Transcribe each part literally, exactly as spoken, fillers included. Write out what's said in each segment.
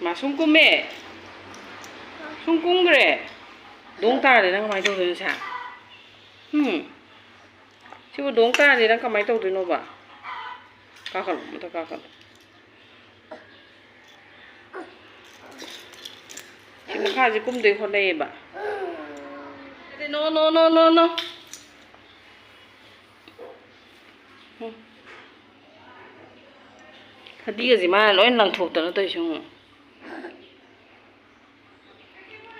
ꯃꯥ ꯁꯨꯝ ꯀꯨꯝꯃꯦ꯫ ꯁꯨꯝ ꯀꯨꯝꯈ꯭ꯔꯦ꯫ ꯗꯣꯡ ꯇꯥꯔꯗꯤ ꯅꯪ ꯀꯃꯥꯏꯅ ꯇꯧꯗꯣꯏꯅꯣ ꯁꯦ? ꯎꯝ꯫ ꯁꯤꯕꯨ ꯗꯣꯡ ꯇꯥꯔꯗꯤ ꯅꯪ ꯀꯃꯥꯏꯅ ꯇꯧꯗꯣꯏꯅꯣꯕ? ꯀꯥꯈꯠꯂꯣ, ꯃꯊꯛ ꯀꯥꯈꯠꯂꯣ꯫ ꯁꯤ ꯃꯈꯥꯁꯦ ꯀꯨꯝꯗꯣꯏ ꯍꯣꯠꯅꯩꯌꯦꯕ꯫ No, no, no, no, no. ꯎꯝ꯫ ꯐꯗꯤꯒꯁꯦ ꯃꯥꯅ ꯂꯣꯏ ꯂꯪꯊꯣꯛꯇꯅ ꯇꯧꯔꯤꯁꯦ ꯌꯦꯡꯉꯨ꯫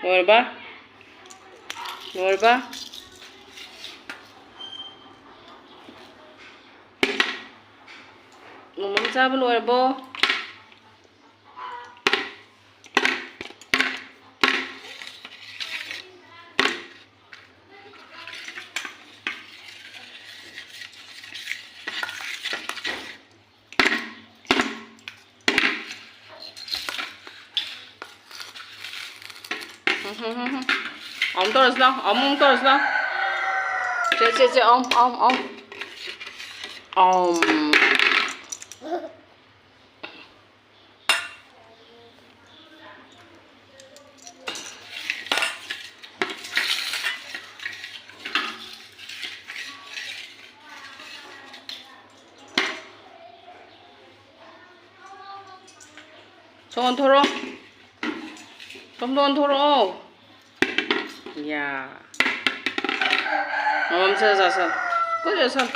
ꯂꯣꯏꯔꯕ? ꯂꯣꯏꯔꯕ? ꯃꯣꯃꯣ ꯆꯥꯕ ꯂꯣꯏꯔꯕꯣ? ꯑꯃꯨꯛ ꯇꯧꯔꯁꯤ ꯂꯥꯎ, ꯑꯃꯨꯛ ꯇꯧꯔꯁꯤ ꯂꯥꯎ꯫ ꯆꯦ, ꯆꯦ, ꯆꯦ, ꯑꯃꯨꯛ, ꯑꯃꯨꯛ, ꯑꯃꯨꯛ꯫ ꯑꯝ꯫ ꯁꯣꯝ ꯑꯣꯟꯊꯣꯔꯛꯑꯣ꯫ ꯁꯣꯝꯗ ꯑꯣꯟꯊꯣꯔꯛꯑꯣ꯫ ꯌꯥ꯫ ꯃꯃꯝ ꯆꯠ ꯆꯠ ꯆꯠ꯫ ꯀꯣꯏ ꯆꯠ ꯆꯠ꯫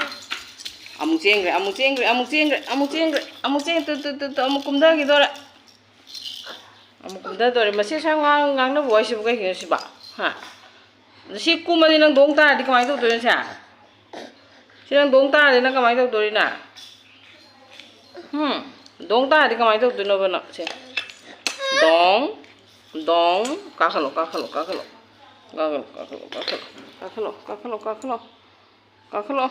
ꯑꯃꯨꯛ ꯆꯦꯟꯈ꯭ꯔꯦ, ꯑꯃꯨꯛ ꯆꯦꯟꯈ꯭ꯔꯦ, ꯑꯃꯨꯛ ꯆꯦꯟꯈ꯭ꯔꯦ, ꯑꯃꯨꯛ ꯆꯦꯟꯈ꯭ꯔꯦ, ꯑꯃꯨꯛ ꯆꯦꯟ-, ꯇꯨ, ꯇꯨ, ꯇꯨ, ꯇꯨ, ꯑꯃꯨꯛ ꯀꯨꯝꯊꯈꯤꯗꯣꯔꯦ꯫ ꯑꯃꯨꯛ ꯀꯨꯝꯊꯗꯣꯔꯦ꯫ ꯃꯁꯤ ꯁ꯭ꯋꯥꯏ ꯉꯥꯡ-, ꯉꯥꯡꯅꯕ ꯋꯥꯔꯤꯁꯤꯕꯨ ꯀꯩꯒꯤꯅꯣ ꯁꯤꯕꯣ? ꯍꯥ? ꯑꯗ ꯁꯤ ꯀꯨꯝꯃꯗꯤ ꯅꯪ ꯗꯣꯡ ꯇꯥꯔꯗꯤ ꯀꯃꯥꯏꯅ ꯇꯧꯗꯣꯏꯅꯣ ꯁꯦ? ꯁꯤ ꯅꯪ ꯗꯣꯡ ꯇꯥꯔꯗꯤ ꯅꯪ ꯀꯃꯥꯏꯅ ꯇꯧꯗꯣꯔꯤꯅ? ꯍꯨꯝ? ꯗꯣꯡ ꯇꯥꯔꯗꯤ ꯀꯃꯥꯏꯅ ꯇꯧꯗꯣꯏꯅꯣꯕ ꯅꯪ? ꯁꯦ꯫ ꯗꯣꯡ, ꯗꯣꯡ, ꯀꯥꯈꯠꯂꯣ, ꯀꯥꯈꯠꯂꯣ, ꯀꯥꯈꯠꯂꯣ꯫ ꯀꯥꯈꯠꯂꯣ, ꯀꯥꯈꯠꯂꯣ, ꯀꯥꯈꯠꯂꯣ꯫ ꯀꯥꯈꯠꯂꯣ, ꯀꯥꯈꯠꯂꯣ, ꯀꯥꯈꯠꯂꯣ꯫ ꯀꯥꯈꯠꯂꯣ꯫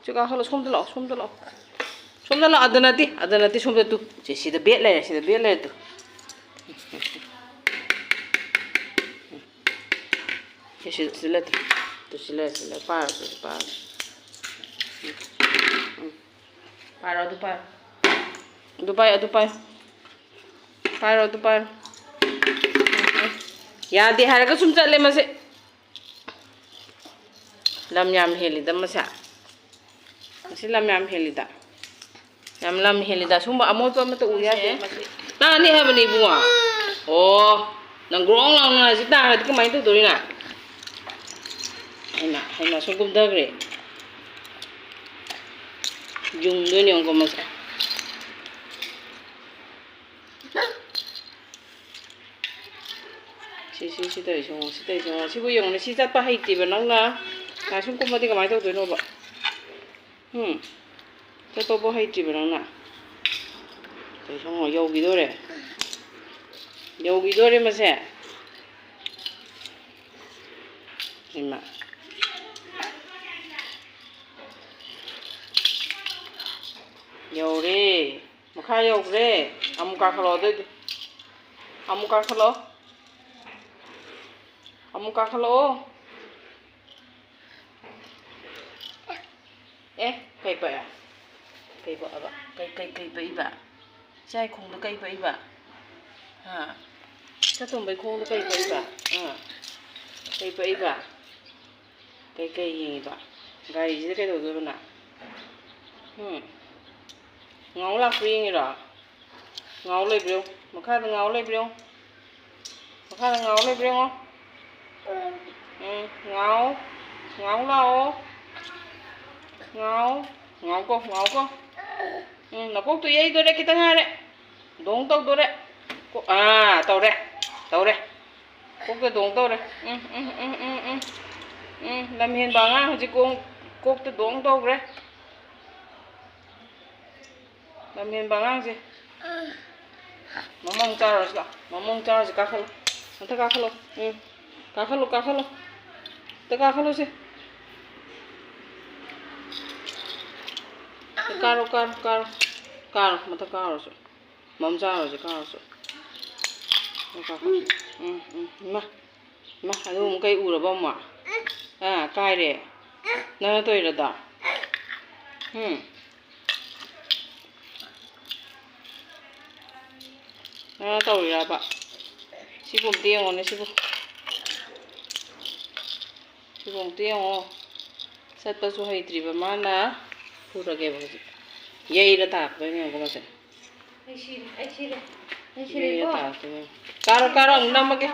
ꯁꯤ ꯀꯥꯈꯠꯂꯣ, ꯁꯣꯝꯗ ꯂꯥꯛꯑꯣ, ꯁꯣꯝꯗ ꯂꯥꯛꯑꯣ꯫ ꯁꯣꯝꯗ ꯂꯥꯛꯑꯣ, ꯑꯗ ꯅꯠꯇꯦ, ꯑꯗ ꯅꯠꯇꯦ, ꯁꯣꯝꯗ ꯇꯨ꯫ ꯁꯦ, ꯁꯤꯗ ꯕꯦꯠ ꯂꯩꯔꯦ, ꯁꯤꯗ ꯕꯦꯠ ꯂꯩꯔꯦ ꯇꯨ꯫ ꯁꯤ, ꯁꯤ, ꯁꯤ ꯂꯩꯇ꯭ꯔꯦ꯫ ꯇꯨ ꯁꯤ ꯂꯩꯔꯦ, ꯁꯤ ꯂꯩꯔꯦ꯫ ꯄꯥꯔꯣ, ꯁꯤ ꯄꯥꯔꯣ꯫ ꯎꯝ, ꯎꯝ꯫ ꯄꯥꯔꯣ, ꯑꯗꯨ ꯄꯥꯔꯣ꯫ ꯑꯗꯨ ꯄꯥꯏꯌꯨ, ꯑꯗꯨ ꯄꯥꯏꯌꯨ꯫ ꯄꯥꯏꯔꯣ, ꯑꯗꯨ ꯄꯥꯏꯔꯣ꯫ ꯌꯥꯗꯦ ꯍꯥꯏꯔꯒ ꯁꯨꯝ ꯆꯠꯂꯦ ꯃꯁꯦ꯫ ꯂꯝ ꯌꯥꯝ ꯍꯦꯜꯂꯤꯗ ꯃꯁꯦ꯫ ꯃꯁꯤ ꯂꯝ ꯌꯥꯝ ꯍꯦꯜꯂꯤꯗ꯫ ꯌꯥꯝ ꯂꯝ ꯍꯦꯜꯂꯤꯗ꯫ ꯁꯨꯝꯕ ꯑꯃꯣꯠꯄ ꯑꯃꯠꯇ ꯎ ꯌꯥꯗꯦ꯫ ꯃꯁꯤ ꯇꯥꯅꯤ ꯍꯥꯏꯕꯅꯤ ꯏꯕꯨꯡꯉꯣ꯫ ꯑꯣ, ꯅꯪ ꯒ꯭ꯔꯣꯡ ꯂꯥꯎꯅ ꯍꯧꯖꯤꯛ ꯇꯥꯔꯗꯤ ꯀꯃꯥꯏꯅ ꯇꯧꯗꯣꯔꯤꯅ? ꯍꯩꯃꯥ, ꯍꯩꯃꯥ, ꯁꯨꯝ ꯀꯨꯝꯊꯈ꯭ꯔꯦ꯫ ꯌꯨꯡꯗꯣꯏꯅꯦ ꯌꯦꯡꯉꯨꯀꯣ ꯃꯁꯦ꯫ ꯁꯤ, ꯁꯤ, ꯁꯤ ꯇꯧꯔꯤꯁꯦ ꯌꯦꯡꯉꯣ, ꯁꯤ ꯇꯧꯔꯤꯁꯦ ꯌꯦꯡꯉꯣ꯫ ꯁꯤꯕꯨ ꯌꯦꯡꯉꯨꯅꯦ, ꯁꯤ ꯆꯠꯄ ꯍꯩꯇꯦꯕ ꯅꯪꯅ꯫ ꯉꯥꯏ ꯁꯨꯝ ꯀꯨꯝꯃꯗꯤ ꯀꯃꯥꯏꯅ ꯇꯧꯗꯣꯏꯅꯣꯕ? ꯎꯝ? ꯆꯠꯄꯕꯨ ꯍꯩꯇ꯭ꯔꯤꯕ ꯅꯪꯅ? ꯇꯧꯔꯤꯁꯦ ꯌꯦꯡꯉꯣ, ꯌꯧꯈꯤꯗꯣꯔꯦ꯫ ꯌꯧꯈꯤꯗꯣꯔꯦ ꯃꯁꯦ꯫ ꯏꯃꯥ꯫ ꯌꯧꯔꯦ꯫ ꯃꯈꯥ ꯌꯧꯈ꯭ꯔꯦ꯫ ꯑꯃꯨꯛ ꯀꯥꯈꯠꯂꯣ ꯑꯗꯨꯑꯣꯏꯗꯤ꯫ ꯑꯃꯨꯛ ꯀꯥꯈꯠꯂꯣ꯫ ꯑꯃꯨꯛ ꯀꯥꯈꯠꯂꯛꯑꯣ꯫ ꯑꯦ, ꯀꯩ ꯄꯛꯑꯦ? ꯀꯩ ꯄꯛꯑꯕ? ꯀꯩ, ꯀꯩ, ꯀꯩ ꯄꯛꯏꯕ? ꯏꯆꯥꯏ ꯈꯣꯡꯗ ꯀꯩ ꯄꯛꯏꯕ? ꯍꯥ? ꯏꯆꯥꯇꯣꯝꯕꯩ ꯈꯣꯡꯗ ꯀꯩ ꯄꯛꯏꯕ? ꯑꯥ? ꯀꯩ ꯄꯛꯏꯕ? ꯀꯩ, ꯀꯩ ꯌꯦꯡꯉꯤꯕ? ꯒꯥꯔꯤꯁꯤꯗ ꯀꯩꯗꯧꯗꯣꯏꯕ ꯅꯪ? ꯎꯝ? ꯉꯥꯎ ꯂꯥꯛꯄ ꯌꯦꯡꯉꯤꯔꯣ? ꯉꯥꯎ ꯂꯩꯕ꯭ꯔꯣ? ꯃꯈꯥꯗ ꯉꯥꯎ ꯂꯩꯕ꯭ꯔꯣ? ꯃꯈꯥꯗ ꯉꯥꯎ ꯂꯩꯕ꯭ꯔꯣ ꯌꯦꯡꯉꯣ꯫ ꯎꯝ, ꯉꯥꯎ꯫ ꯉꯥꯎ ꯂꯥꯛꯑꯣ꯫ ꯉꯥꯎ꯫ ꯉꯥꯎꯀꯣ, ꯉꯥꯎꯀꯣ꯫ ꯎꯝ, ꯅꯀꯣꯛꯇꯣ ꯌꯩꯗꯣꯔꯦ, ꯈꯤꯇꯪ ꯉꯥꯏꯔꯦ꯫ ꯗꯣꯡ ꯇꯧꯗꯣꯔꯦ꯫ ꯀꯣ-, ꯑꯥ, ꯇꯧꯔꯦ꯫ ꯇꯧꯔꯦ꯫ ꯀꯣꯛꯇ ꯗꯣꯡ ꯇꯧꯔꯦ꯫ ꯎꯝ, ꯎꯝ, ꯎꯝ, ꯎꯝ, ꯎꯝ꯫ ꯎꯝ, ꯂꯝꯍꯦꯟꯕ ꯑꯉꯥꯡ ꯍꯧꯖꯤꯛ ꯀꯣꯡ-, ꯀꯣꯛꯇ ꯗꯣꯡ ꯇꯧꯈ꯭ꯔꯦ꯫ ꯂꯝꯍꯦꯟꯕ ꯑꯉꯥꯡꯁꯦ꯫ ꯃꯃꯧ ꯆꯥꯔꯨꯔꯁꯤ ꯂꯥꯛꯑꯣ꯫ ꯃꯃꯧ ꯆꯥꯔꯨꯔꯁꯤ, ꯀꯥꯈꯠꯂꯣ꯫ ꯃꯊꯛ ꯀꯥꯈꯠꯂꯣ꯫ ꯎꯝ꯫ ꯀꯥꯈꯠꯂꯣ, ꯀꯥꯈꯠꯂꯣ꯫ ꯃꯊꯛ ꯀꯥꯈꯠꯂꯣꯁꯦ꯫ ꯀꯥꯔꯣ, ꯀꯥꯔꯣ, ꯀꯥꯔꯣ꯫ ꯀꯥꯔꯣ, ꯃꯊꯛ ꯀꯥꯔꯨꯔꯁꯤ꯫ ꯃꯃꯧ ꯆꯥꯔꯨꯔꯁꯤ, ꯀꯥꯔꯨꯔꯁꯤ꯫ ꯃꯊꯛ ꯀꯥꯈꯠꯂꯣ꯫ ꯎꯝ, ꯎꯝ꯫ ꯏꯃꯥ꯫ ꯏꯃꯥ, ꯑꯗꯨ ꯑꯃꯨꯛ ꯀꯩ ꯎꯔꯕ ꯑꯃꯨꯛ? ꯑꯥ, ꯀꯥꯏꯔꯦ꯫ ꯅꯪꯅ ꯇꯧꯔꯤꯔꯣ ꯑꯗꯣ? ꯎꯝ꯫ ꯅꯪꯅ ꯇꯧꯔꯤꯔꯕ? ꯁꯤꯕꯨ ꯑꯝꯇ ꯌꯦꯡꯉꯣꯅꯦ, ꯁꯤꯕꯨ꯫ ꯁꯤꯕꯨ ꯑꯝꯇ ꯌꯦꯡꯉꯣ꯫ ꯆꯠꯄꯁꯨ ꯍꯩꯇ꯭ꯔꯤꯕ ꯃꯥꯅ ꯐꯨꯔꯒꯦꯕ ꯍꯧꯖꯤꯛ꯫ ꯌꯩꯔ ꯇꯥꯔꯛꯇꯣꯏꯅꯦ ꯌꯦꯡꯉꯣ ꯃꯁꯦ꯫ ꯑꯩ ꯁꯤꯔꯦ, ꯑꯩ ꯁꯤꯔꯦ, ꯑꯩ ꯌꯩꯔ ꯁꯤꯔꯦꯀꯣ꯫ ꯇꯥꯔꯛꯇꯣꯏꯅꯦ꯫ ꯀꯥꯔꯣ, ꯀꯥꯔꯣ, ꯑꯃꯨꯛ ꯅꯝꯃꯒꯦ꯫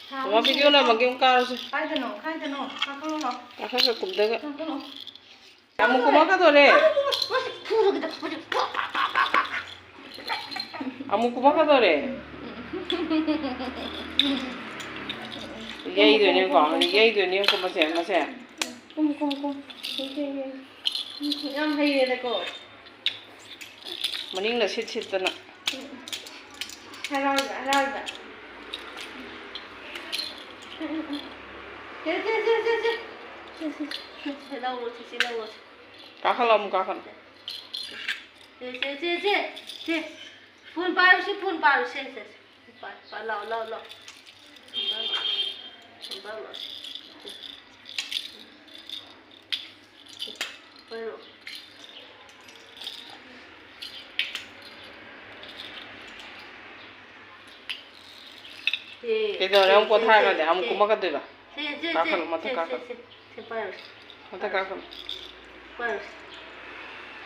ꯊꯥ ꯃꯃꯥ ꯑꯍꯨꯝ ꯚꯤꯗꯤꯑꯣ ꯁꯤꯔꯦꯀꯣ꯫ ꯅꯝꯃꯒꯦ, ꯑꯃꯨꯛ ꯀꯥꯔꯣꯁꯦ꯫ ꯀꯥꯏꯗꯅꯣ, ꯀꯥꯏꯗꯅꯣ? ꯀꯥꯈꯠꯂꯣ ꯂꯥꯎ꯫ ꯀꯥꯈꯠꯈ꯭ꯔꯦ, ꯀꯨꯝꯊꯈ꯭ꯔꯦ꯫ ꯀꯥꯈꯠꯂꯣ꯫ ꯑꯃꯨꯛ ꯀꯨꯝꯃꯛꯀꯗꯣꯔꯦ꯫ ꯐꯨꯔꯒꯦ ꯇꯧꯕꯅꯦ꯫ ꯑꯃꯨꯛ ꯀꯨꯝꯃꯛꯀꯗꯣꯔꯦ꯫ ꯌꯩꯗꯣꯏꯅꯦꯀꯣ, ꯌꯩꯗꯣꯏꯅꯦꯀꯣ ꯃꯁꯦ, ꯃꯁꯦ꯫ ꯀꯨꯝ, ꯀꯨꯝ, ꯀꯨꯝ꯫ ꯌꯥꯝ ꯍꯩꯔꯦꯗꯀꯣ꯫ ꯃꯅꯤꯡꯅ ꯁꯤꯠ ꯁꯤꯠꯇꯅ꯫ ꯍꯔꯥꯎꯏꯕ, ꯍꯔꯥꯎꯏꯕ꯫ ꯁꯦ, ꯁꯦ, ꯁꯦ, ꯁꯦ, ꯁꯦ꯫ ꯁꯦ, ꯁꯦ, ꯁꯦ, ꯁꯦ, ꯂꯧꯔꯣ, ꯁꯦ, ꯁꯦ, ꯂꯧꯔꯣ, ꯁꯦ꯫ ꯀꯥꯈꯠꯂꯣ, ꯑꯃꯨꯛ ꯀꯥꯈꯠꯂꯣ꯫ ꯁꯦ, ꯁꯦ, ꯁꯦ, ꯁꯦ, ꯁꯦ꯫ ꯐꯣꯟ ꯄꯥꯏꯔꯨꯁꯤ, ꯐꯣꯟ ꯄꯥꯏꯔꯨꯁꯤ, ꯁꯦ, ꯁꯦ, ꯁꯦ꯫ ꯄꯥꯏ, ꯄꯥꯏ, ꯂꯥꯎ, ꯂꯥꯎ, ꯂꯥꯎ꯫ Phone ꯄꯥꯏꯔꯨ, phone ꯄꯥꯏꯔꯨ꯫ ꯄꯥꯏꯔꯣ꯫ ꯁꯦ, ꯀꯩꯗꯧꯔꯦ? ꯁꯦ, ꯑꯃꯨꯛ ꯁꯦ, ꯄꯣꯊꯥꯔꯒꯗꯤ ꯁꯦ, ꯑꯃꯨꯛ ꯁꯦ꯫ ꯀꯨꯝꯃꯛꯀꯗꯣꯏꯕ? ꯁꯦ, ꯁꯦ, ꯁꯦ, ꯀꯥꯈꯠꯂꯣ, ꯃꯊꯛ ꯁꯦ, ꯁꯦ, ꯀꯥꯈꯠꯂꯣ꯫ ꯁꯦ, ꯁꯦ, ꯄꯥꯏꯔꯣ꯫ ꯃꯊꯛ ꯀꯥꯈꯠꯂꯣ꯫ ꯄꯥꯏꯔꯣ꯫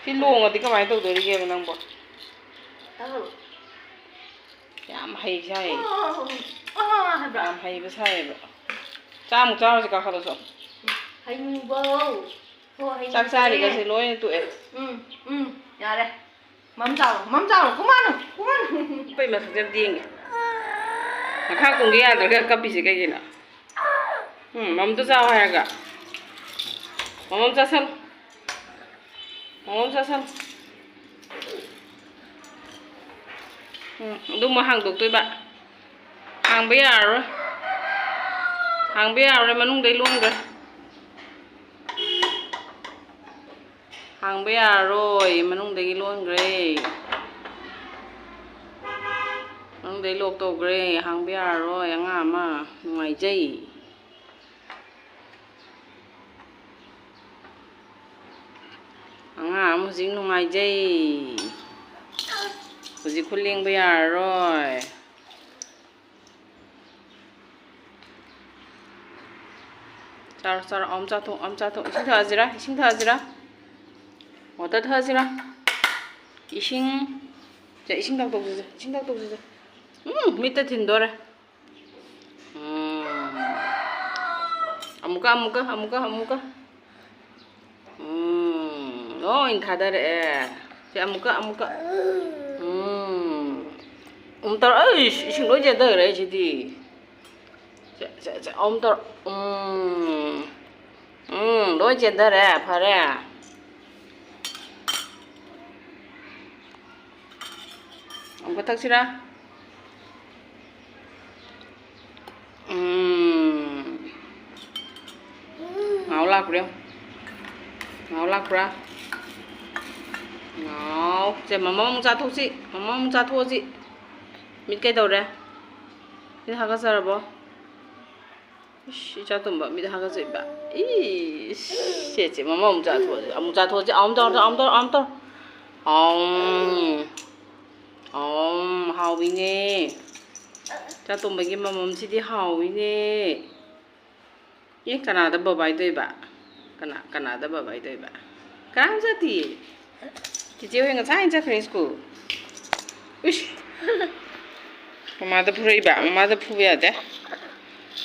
ꯁꯤ ꯂꯣꯡꯉꯗꯤ ꯀꯃꯥꯏꯅ ꯇꯧꯗꯣꯔꯤꯒꯦꯕ ꯅꯪꯕꯣ? ꯇꯥꯕ꯭ꯔꯣ? ꯌꯥꯝ ꯍꯩ ꯁꯥꯏ꯫ ꯑꯣ, ꯑꯣ, ꯑꯣ, ꯍꯥꯏꯕ꯭ꯔꯥ? ꯌꯥꯝ ꯍꯩꯕ ꯁꯥꯏꯌꯦꯕ꯫ ꯆꯥꯃꯨꯛ ꯆꯥꯔꯨꯁꯤ, ꯀꯥꯈꯠꯂꯁꯨ꯫ ꯍꯩꯅꯨꯕꯧ꯫ ꯍꯣ, ꯍꯩꯅꯨ ꯆꯥꯛ ꯆꯥꯔꯤꯒꯁꯦ ꯆꯥꯔꯦ꯫ ꯂꯣꯏꯅ ꯇꯣꯛꯑꯦ꯫ ꯎꯝ, ꯎꯝ, ꯌꯥꯔꯦ꯫ ꯃꯝ ꯆꯥꯎꯔꯣ, ꯃꯝ ꯆꯥꯎꯔꯣ, ꯀꯨꯃꯥꯅꯨ, ꯀꯨꯃꯥꯅꯨ꯫ ꯑꯩꯈꯣꯏ ꯃꯁꯛꯁꯦ ꯑꯝꯇ ꯌꯦꯡꯒꯦ꯫ ꯃꯈꯥ ꯀꯨꯝꯒꯦ ꯌꯥꯗ꯭ꯔꯒ ꯀꯞꯄꯤꯁꯦ ꯀꯩꯒꯤꯅꯣ? ꯎꯝ, ꯃꯝꯗꯣ ꯆꯥꯎ ꯍꯥꯏꯔꯒ꯫ ꯃꯃꯝ ꯆꯥꯁꯟ꯫ ꯃꯃꯝ ꯆꯥꯁꯟ꯫ ꯎꯝ, ꯑꯗꯨꯃ ꯍꯥꯡꯗꯣꯛꯇꯣꯏꯕ꯫ ꯍꯥꯡꯕ ꯌꯥꯔꯔꯣꯏ꯫ ꯍꯥꯡꯕ ꯌꯥꯔꯔꯣꯏ, ꯃꯅꯨꯡꯗꯩ ꯂꯣꯟꯈ꯭ꯔꯦ꯫ ꯍꯥꯡꯕ ꯌꯥꯔꯔꯣꯏ, ꯃꯅꯨꯡꯗꯒꯤ ꯂꯣꯟꯈ꯭ꯔꯦ꯫ ꯃꯅꯨꯡꯗꯩ ꯂꯣꯛ ꯇꯧꯈ꯭ꯔꯦ, ꯍꯥꯡꯕ ꯌꯥꯔꯔꯣꯏ꯫ ꯑꯉꯥꯡ ꯑꯃ ꯅꯨꯡꯉꯥꯏꯖꯩ꯫ ꯑꯉꯥꯡ ꯑꯃ ꯍꯧꯖꯤꯛ ꯅꯨꯡꯉꯥꯏꯖꯩ꯫ ꯍꯧꯖꯤꯛ ꯈꯨꯠ ꯂꯦꯡꯕ ꯌꯥꯔꯔꯣꯏ꯫ ꯆꯥꯔꯣ, ꯆꯥꯔꯣ꯫ ꯑꯝ ꯆꯥꯊꯣꯛ, ꯑꯝ ꯆꯥꯊꯣꯛ꯫ ꯏꯁꯤꯡ ꯊꯛꯑꯁꯤꯔꯥ? ꯏꯁꯤꯡ ꯊꯛꯑꯁꯤꯔꯥ? ꯋꯥꯇꯔ ꯊꯛꯑꯁꯤꯔꯥ? ꯏꯁꯤꯡ꯫ ꯁꯦ, ꯏꯁꯤꯡ ꯊꯛꯇꯣꯛꯁꯤꯁꯦ, ꯏꯁꯤꯡ ꯊꯛꯇꯣꯛꯁꯤꯁꯦ꯫ ꯎꯝ, ꯃꯤꯠꯇ ꯊꯤꯟꯗꯣꯔꯦ꯫ ꯎꯝ꯫ ꯑꯃꯨꯛꯀ, ꯑꯃꯨꯛꯀ, ꯑꯃꯨꯛꯀ, ꯑꯃꯨꯛꯀ꯫ ꯎꯝ, ꯂꯣꯏ ꯊꯥꯗꯔꯛꯑꯦ꯫ ꯁꯤ ꯑꯃꯨꯛꯀ, ꯑꯃꯨꯛꯀ꯫ ꯎꯝ꯫ ꯑꯃꯨꯛ ꯇꯧꯔ-, ꯑꯩꯁ, ꯏꯁꯤꯡ ꯂꯣꯏ ꯆꯦꯟꯊꯈ꯭ꯔꯦ ꯁꯤꯗꯤ꯫ ꯁꯦ, ꯁꯦ, ꯁꯦ, ꯑꯃꯨꯛ ꯇꯧꯔ-, ꯎꯝ꯫ ꯎꯝ, ꯂꯣꯏ ꯆꯦꯟꯊꯔꯦ, ꯐꯔꯦ꯫ ꯑꯃꯨꯛꯀ ꯊꯛꯁꯤꯔꯥ? ꯎꯝ꯫ ꯉꯥꯎ ꯂꯥꯛꯄ꯭ꯔꯥ ꯌꯦꯡꯉꯨ꯫ ꯉꯥꯎ ꯂꯥꯛꯄ꯭ꯔꯥ? ꯉꯥꯎ꯫ ꯁꯦ, ꯃꯃꯥ ꯑꯃꯨꯛ ꯆꯥꯊꯣꯛꯁꯤ꯫ ꯃꯃꯥ ꯑꯃꯨꯛ ꯆꯥꯊꯣꯛꯑꯁꯤ꯫ ꯃꯤꯠ ꯀꯩꯗꯧꯔꯦ? ꯃꯤꯠ ꯍꯥꯒꯠꯆꯔꯕꯣ? ꯏꯁ, ꯏꯆꯥ ꯇꯨꯝꯕ ꯃꯤꯠ ꯍꯥꯒꯠꯆꯩꯕ꯫ ꯏꯁ, ꯁꯦ, ꯁꯦ, ꯃꯃꯥ ꯑꯃꯨꯛ ꯆꯥꯊꯣꯛꯑꯁꯤ꯫ ꯑꯃꯨꯛ ꯆꯥꯊꯣꯛꯑꯁꯤ꯫ ꯑꯃꯨꯛ ꯇꯧꯔꯣ, ꯑꯃꯨꯛ ꯇꯧꯔꯣ, ꯑꯃꯨꯛ ꯇꯧꯔꯣ꯫ ꯑꯝ꯫ ꯑꯝ, ꯍꯥꯎꯋꯤꯅꯦ꯫ ꯏꯆꯥ ꯇꯨꯝꯕꯒꯤ ꯃꯃꯝꯁꯤꯗꯤ ꯍꯥꯎꯋꯤꯅꯦ꯫ ꯑꯦ, ꯀꯅꯥꯗ ꯕꯕꯥꯏ ꯇꯧꯏꯕ? ꯀꯅꯥ, ꯀꯅꯥꯗ ꯕꯕꯥꯏ ꯇꯧꯏꯕ? ꯀꯅꯥꯝ ꯆꯠꯇꯤꯌꯦ꯫ ꯆꯤꯆꯦ ꯍꯣꯏ ꯉꯁꯥꯏꯅ ꯆꯠꯈ꯭ꯔꯦ ꯁ꯭ꯀꯨꯜ꯫ ꯏꯁ! ꯃꯃꯥꯗ ꯐꯨꯔꯛꯏꯕ? ꯃꯃꯥꯗ ꯐꯨꯕ ꯌꯥꯗꯦ꯫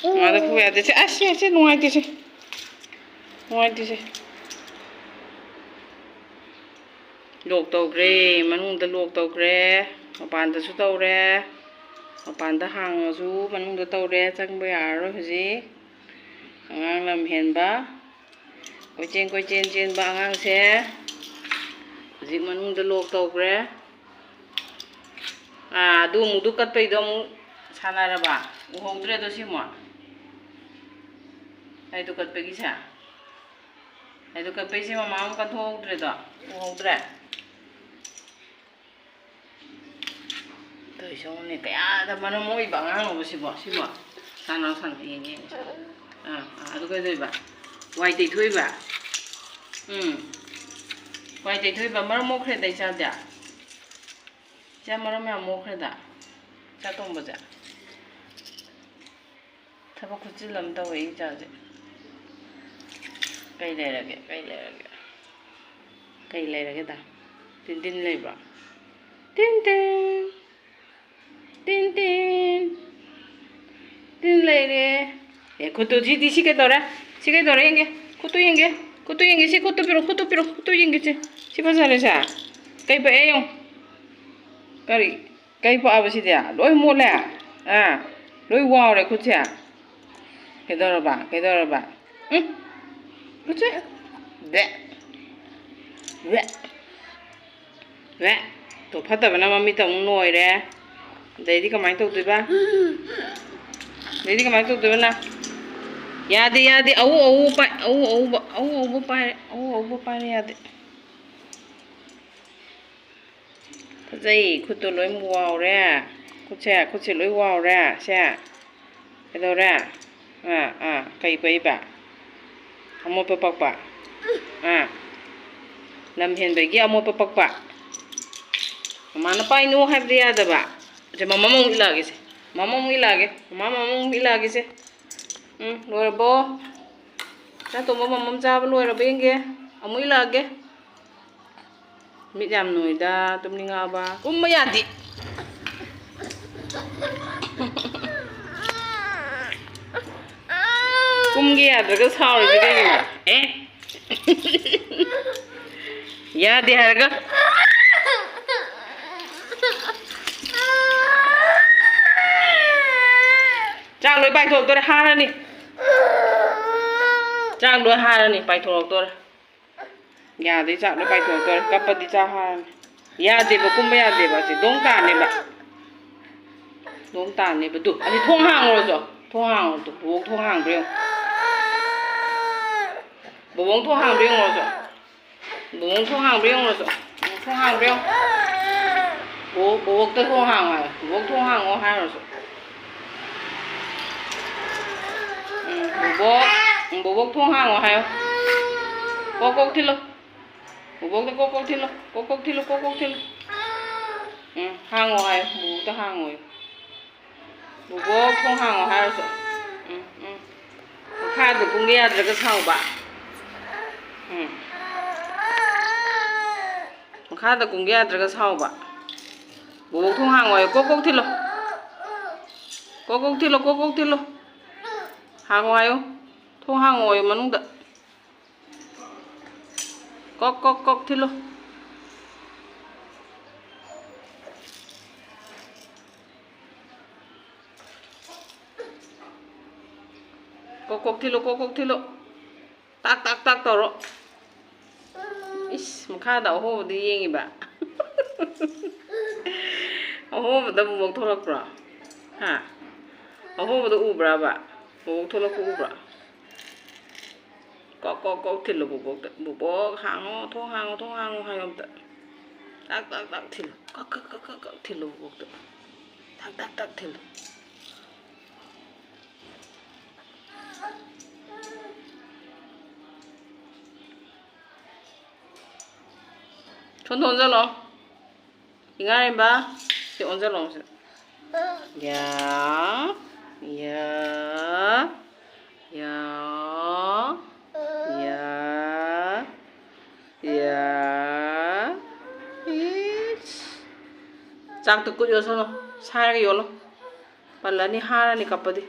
ꯃꯃꯥꯗ ꯐꯨꯕ ꯌꯥꯗꯦ꯫ ꯁꯦ, ꯑꯁ, ꯁꯦ, ꯁꯦ, ꯅꯨꯡꯉꯥꯏꯇꯦ ꯁꯦ꯫ ꯅꯨꯡꯉꯥꯏꯇꯦ ꯁꯦ꯫ ꯂꯣꯛ ꯇꯧꯈ꯭ꯔꯦ, ꯃꯅꯨꯡꯗ ꯂꯣꯛ ꯇꯧꯈ꯭ꯔꯦ, ꯃꯄꯥꯟꯗꯁꯨ ꯇꯧꯔꯦ꯫ ꯃꯄꯥꯟꯗ ꯍꯥꯡꯉꯁꯨ ꯃꯅꯨꯡꯗ ꯇꯧꯔꯦ, ꯆꯪꯕ ꯌꯥꯔꯔꯣꯏ ꯍꯧꯖꯤꯛ꯫ ꯑꯉꯥꯡ ꯂꯝ ꯍꯦꯟꯕ, ꯀꯣꯏꯆꯦꯟ ꯀꯣꯏꯆꯦꯟ ꯆꯦꯟꯕ ꯑꯉꯥꯡꯁꯦ ꯍꯧꯖꯤꯛ ꯃꯅꯨꯡꯗ ꯂꯣꯛ ꯇꯧꯈ꯭ꯔꯦ꯫ ꯑꯥ, ꯑꯗꯨ ꯑꯃꯨꯛ, ꯑꯗꯨ ꯀꯠꯄꯩꯗꯣ ꯑꯃꯨꯛ ꯁꯥꯟꯅꯔꯕ? ꯎꯍꯧꯗ꯭ꯔꯦꯗꯣ ꯁꯤ ꯑꯃꯨꯛ꯫ ꯑꯩꯗꯣ ꯀꯠꯄꯒꯤꯁꯦ꯫ ꯑꯩꯗꯣ ꯀꯠꯄꯩꯁꯦ ꯃꯃꯥ ꯑꯃꯨꯛ ꯀꯠꯊꯣꯛꯍꯧꯗ꯭ꯔꯦꯗꯣ꯫ ꯎꯍꯧꯗ꯭ꯔꯦ꯫ ꯇꯧꯔꯤꯁꯦ ꯌꯦꯡꯉꯨꯅꯦ, ꯀꯌꯥꯗ ꯃꯔꯝ ꯃꯣꯛꯏꯕ ꯑꯉꯥꯡꯅꯣꯕ ꯁꯤꯕꯣ, ꯁꯤꯕꯣ? ꯁꯥꯟꯅꯧ, ꯁꯥꯟꯅꯧ, ꯌꯦꯡꯒꯦ, ꯌꯦꯡꯒꯦ, ꯁꯥꯟꯅꯧ꯫ ꯑꯥ, ꯑꯥ, ꯑꯗꯨ ꯀꯩꯗꯧꯔꯤꯕ? ꯋꯥꯏ ꯇꯩꯊꯣꯛꯏꯕ? ꯎꯝ꯫ ꯋꯥꯏ ꯇꯩꯊꯣꯛꯏꯕ, ꯃꯔꯝ ꯃꯣꯛꯈ꯭ꯔꯦꯗ ꯏꯆꯥꯗꯤ꯫ ꯏꯆꯥ ꯃꯔꯝ ꯌꯥꯝ ꯃꯣꯛꯈ꯭ꯔꯦꯗ, ꯏꯆꯥ ꯇꯣꯝꯕꯁꯦ꯫ ꯊꯕꯛ ꯈꯨꯠꯆꯤꯜ ꯑꯃ ꯇꯧꯋꯦ ꯏꯆꯥꯁꯦ꯫ ꯀꯩ ꯂꯩꯔꯒꯦ? ꯀꯩ ꯂꯩꯔꯒꯦ? ꯀꯩ ꯂꯩꯔꯒꯦꯗ? ꯇꯤꯟ ꯇꯤꯟ ꯂꯩꯕ꯭ꯔꯣ? ꯇꯤꯟ ꯇꯤꯟ! ꯇꯤꯟ ꯇꯤꯟ! ꯇꯤꯟ ꯂꯩꯔꯦ꯫ ꯑꯦ, ꯈꯨꯠꯇꯨ, ꯁꯤꯗꯤ, ꯁꯤ ꯀꯩꯗꯧꯔꯦ? ꯁꯤ ꯀꯩꯗꯧꯔꯦ ꯌꯦꯡꯒꯦ? ꯈꯨꯠꯇꯨ ꯌꯦꯡꯒꯦ꯫ ꯈꯨꯠꯇꯨ ꯌꯦꯡꯒꯦ꯫ ꯁꯤ ꯈꯨꯠꯇꯨ ꯄꯤꯔꯣ, ꯈꯨꯠꯇꯨ ꯄꯤꯔꯣ, ꯈꯨꯠꯇꯨ ꯌꯦꯡꯒꯦ ꯁꯦ꯫ ꯁꯤ ꯐꯖꯔꯦ ꯁꯦ꯫ ꯀꯩ ꯄꯛꯑꯦ ꯌꯦꯡꯉꯨ꯫ ꯀꯔꯤ? ꯀꯩ ꯄꯛꯑꯕ ꯁꯤꯗꯤ? ꯂꯣꯏ ꯃꯣꯠꯂꯦ꯫ ꯑꯥ, ꯂꯣꯏ ꯋꯥꯎꯔꯦ ꯈꯨꯠꯁꯦ꯫ ꯀꯩꯗꯧꯔꯕ? ꯀꯩꯗꯧꯔꯕ? ꯎꯝ? ꯈꯨꯠꯁꯦ? ꯕꯦ꯫ ꯕꯦ꯫ ꯕꯦ꯫ ꯇꯣ, ꯐꯠꯇꯕꯅ ꯃꯃꯤꯠꯇ ꯑꯃꯨꯛ ꯅꯣꯏꯔꯦ꯫ ꯑꯗꯩꯗꯤ ꯀꯃꯥꯏꯅ ꯇꯧꯗꯣꯏꯕ? ꯑꯗꯩꯗꯤ ꯀꯃꯥꯏꯅ ꯇꯧꯗꯣꯏꯕ ꯅꯪ? ꯌꯥꯗꯦ, ꯌꯥꯗꯦ꯫ ꯑꯎ ꯑꯎ ꯄꯥꯏ-, ꯑꯎ ꯑꯎꯕ, ꯑꯎ ꯑꯎꯕ ꯄꯥꯏꯔꯦ, ꯑꯎ ꯑꯎꯕ ꯄꯥꯏꯔꯦ, ꯌꯥꯗꯦ꯫ ꯐꯖꯩ, ꯈꯨꯠꯇꯣ ꯂꯣꯏ ꯋꯥꯎꯔꯦ꯫ ꯈꯨꯠꯁꯦ, ꯈꯨꯠꯁꯦ ꯂꯣꯏ ꯋꯥꯎꯔꯦ꯫ ꯁꯦ꯫ ꯀꯩꯗꯧꯔꯦ? ꯑꯥ, ꯑꯥ, ꯀꯩ ꯄꯛꯏꯕ? ꯑꯃꯣꯠꯄ ꯄꯛꯄ? ꯑꯥ, ꯂꯝ ꯍꯦꯟꯕꯒꯤ ꯑꯃꯣꯠꯄ ꯄꯛꯄ? ꯃꯃꯥꯅ ꯄꯥꯏꯅꯨ ꯍꯥꯏꯕꯗꯤ ꯌꯥꯗꯕ꯫ ꯁꯦ, ꯃꯃꯥ ꯑꯃꯨꯛ ꯏꯜꯂꯛꯑꯒꯦ ꯁꯦ꯫ ꯃꯃꯥ ꯑꯃꯨꯛ ꯏꯜꯂꯛꯑꯒꯦ꯫ ꯃꯃꯥ, ꯃꯃꯥ ꯑꯃꯨꯛ ꯏꯜꯂꯛꯑꯒꯦ ꯁꯦ꯫ ꯎꯝ, ꯂꯣꯏꯔꯕꯣ? ꯏꯆꯥ ꯇꯣꯝꯕ ꯃꯃꯝ ꯆꯥꯕ ꯂꯣꯏꯔꯕ ꯌꯦꯡꯒꯦ꯫ ꯑꯃꯨꯛ ꯏꯜꯂꯛꯑꯒꯦ꯫ ꯃꯤꯠ ꯌꯥꯝ ꯅꯣꯏꯗ, ꯇꯨꯝꯅꯤꯡꯉꯛꯑꯕ? ꯀꯨꯝꯕ ꯌꯥꯗꯦ꯫ ꯀꯨꯝꯒꯦ ꯌꯥꯗ꯭ꯔꯒ ꯁꯥꯎꯔꯤꯁꯦ ꯀꯩꯒꯤꯅꯣ? ꯑꯦ? ꯌꯥꯗꯦ ꯍꯥꯏꯔꯒ꯫ ꯆꯥꯛ ꯂꯣꯏ ꯄꯥꯏꯊꯣꯛꯇꯣꯔꯦ, ꯍꯥꯔꯅꯤ꯫ ꯆꯥꯛ ꯂꯣꯏ ꯍꯥꯔꯅꯤ, ꯄꯥꯏꯊꯣꯔꯛꯇꯣꯔꯦ꯫ ꯌꯥꯗꯦ, ꯆꯥꯛ ꯂꯣꯏ ꯄꯥꯏꯊꯣꯛꯇꯣꯔꯦ꯫ ꯀꯞꯄꯗꯤ ꯆꯥꯛ ꯍꯥꯔꯅꯤ꯫ ꯌꯥꯗꯦꯕ, ꯀꯨꯝꯕ ꯌꯥꯗꯦꯕ꯫ ꯑꯁꯤ ꯗꯣꯡ ꯇꯥꯅꯦꯕ꯫ ꯗꯣꯡ ꯇꯥꯅꯦꯕ꯫ ꯇꯨ, ꯑꯁꯤ ꯊꯣꯡ ꯍꯥꯡꯉꯨꯔꯣ ꯆꯣ꯫ ꯊꯣꯡ ꯍꯥꯡꯉꯨꯔꯣ ꯇꯨ꯫ ꯕꯣꯕꯣꯛ ꯊꯣꯡ ꯍꯥꯡꯕ꯭ꯔꯥ ꯌꯦꯡꯉꯣ꯫ ꯕꯣꯕꯣꯛ ꯊꯣꯡ ꯍꯥꯡꯕ꯭ꯔꯥ ꯌꯦꯡꯉꯨꯔꯣ ꯆꯣ꯫ ꯕꯣꯕꯣꯛ ꯊꯣꯡ ꯍꯥꯡꯕ꯭ꯔꯥ ꯌꯦꯡꯉꯨꯔꯣ ꯆꯣ꯫ ꯊꯣꯡ ꯍꯥꯡꯕ꯭ꯔꯥ ꯌꯦꯡꯉꯣ꯫ ꯕꯣ-, ꯕꯣꯕꯣꯛꯇ ꯊꯣꯡ ꯍꯥꯡꯉꯣ ꯍꯥꯏꯌꯣ꯫ ꯕꯣꯕꯣꯛ ꯊꯣꯡ ꯍꯥꯡꯉꯣ ꯍꯥꯏꯔꯨꯔꯣ ꯆꯣ꯫ ꯎꯝ, ꯕꯣꯕꯣꯛ, ꯎꯝ, ꯕꯣꯕꯣꯛ ꯊꯣꯡ ꯍꯥꯡꯉꯣ ꯍꯥꯏꯌꯣ꯫ ꯀꯣꯛ ꯀꯣꯛ ꯊꯤꯜꯂꯣ꯫ ꯕꯣꯕꯣꯛꯇ ꯀꯣꯛ ꯀꯣꯛ ꯊꯤꯜꯂꯣ꯫ ꯀꯣꯛ ꯀꯣꯛ ꯊꯤꯜꯂꯣ, ꯀꯣꯛ ꯀꯣꯛ ꯊꯤꯜꯂꯣ꯫ ꯎꯝ, ꯍꯥꯡꯉꯣ ꯍꯥꯏꯌꯣ꯫ ꯕꯨꯕꯣꯛꯇ ꯍꯥꯡꯉꯣꯌꯣ꯫ ꯕꯨꯕꯣꯛ, ꯊꯣꯡ ꯍꯥꯡꯉꯣ ꯍꯥꯏꯔꯁꯨ꯫ ꯎꯝ, ꯎꯝ꯫ ꯃꯈꯥꯗ ꯀꯨꯝꯒꯦ ꯌꯥꯗ꯭ꯔꯒ ꯁꯥꯎꯕ꯫ ꯎꯝ꯫ ꯃꯈꯥꯗ ꯀꯨꯝꯒꯦ ꯌꯥꯗ꯭ꯔꯒ ꯁꯥꯎꯕ꯫ ꯕꯨꯕꯣꯛ, ꯊꯣꯡ ꯍꯥꯡꯉꯣꯌꯣ꯫ ꯀꯣꯛ ꯀꯣꯛ ꯊꯤꯜꯂꯣ꯫ ꯀꯣꯛ ꯀꯣꯛ ꯊꯤꯜꯂꯣ, ꯀꯣꯛ ꯀꯣꯛ ꯊꯤꯜꯂꯣ꯫ ꯍꯥꯡꯉꯣ ꯍꯥꯏꯌꯣ꯫ ꯊꯣꯡ ꯍꯥꯡꯉꯣꯌꯣ ꯃꯅꯨꯡꯗ꯫ ꯀꯣꯛ ꯀꯣꯛ ꯀꯣꯛ ꯊꯤꯜꯂꯨ꯫ ꯀꯣꯛ ꯀꯣꯛ ꯊꯤꯜꯂꯨ, ꯀꯣꯛ ꯀꯣꯛ ꯊꯤꯜꯂꯨ꯫ ꯇꯥꯛ ꯇꯥꯛ ꯇꯥꯛ ꯇꯧꯔꯣ꯫ ꯏꯁ, ꯃꯈꯥꯗ ꯑꯍꯣꯕꯗ ꯌꯦꯡꯉꯤꯕ꯫ ꯑꯍꯣꯕꯗ ꯕꯨꯕꯣꯛ ꯊꯣꯛꯂꯛꯄ꯭ꯔꯣ? ꯍꯥ? ꯑꯍꯣꯕꯗ ꯎꯕ꯭ꯔꯕ? ꯕꯨꯕꯣꯛ ꯊꯣꯛꯂꯛꯄ ꯎꯕ꯭ꯔꯣ? ꯀꯣꯛ ꯀꯣꯛ ꯀꯣꯛ ꯊꯤꯜꯂꯨ ꯕꯨꯕꯣꯛꯇ꯫ "ꯕꯨꯕꯣꯛ, ꯍꯥꯡꯉꯣ, ꯊꯣꯡ ꯍꯥꯡꯉꯣ, ꯊꯣꯡ ꯍꯥꯡꯉꯣ" ꯍꯥꯏꯌꯣ ꯑꯝꯇ꯫ ꯇꯥꯛ ꯇꯥꯛ ꯇꯥꯛ ꯊꯤꯜꯂꯨ꯫ ꯀꯛ ꯀꯛ ꯀꯛ ꯀꯛ ꯀꯛ ꯊꯤꯜꯂꯨ ꯕꯨꯕꯣꯛꯇ꯫ ꯇꯥꯛ ꯇꯥꯛ ꯇꯥꯛ ꯊꯤꯜꯂꯨ꯫ ꯁꯣꯝꯗ ꯑꯣꯟꯁꯤꯜꯂꯣ꯫ ꯏꯉꯥꯔꯦꯝꯕ, ꯁꯤ ꯑꯣꯟꯁꯤꯜꯂꯣ ꯁꯤꯗ꯫ ꯌꯥ, ꯌꯥ, ꯌꯥ, ꯌꯥ, ꯌꯥ꯫ ꯏꯁ꯫ ꯆꯥꯛꯇꯣ ꯀꯨꯠ ꯌꯣꯠꯁꯜꯂꯣ, ꯁꯥꯏꯔꯒ ꯌꯣꯠꯂꯣ꯫ ꯄꯜꯂꯅꯤ, ꯍꯥꯔꯅꯤ ꯀꯞꯄꯗꯤ꯫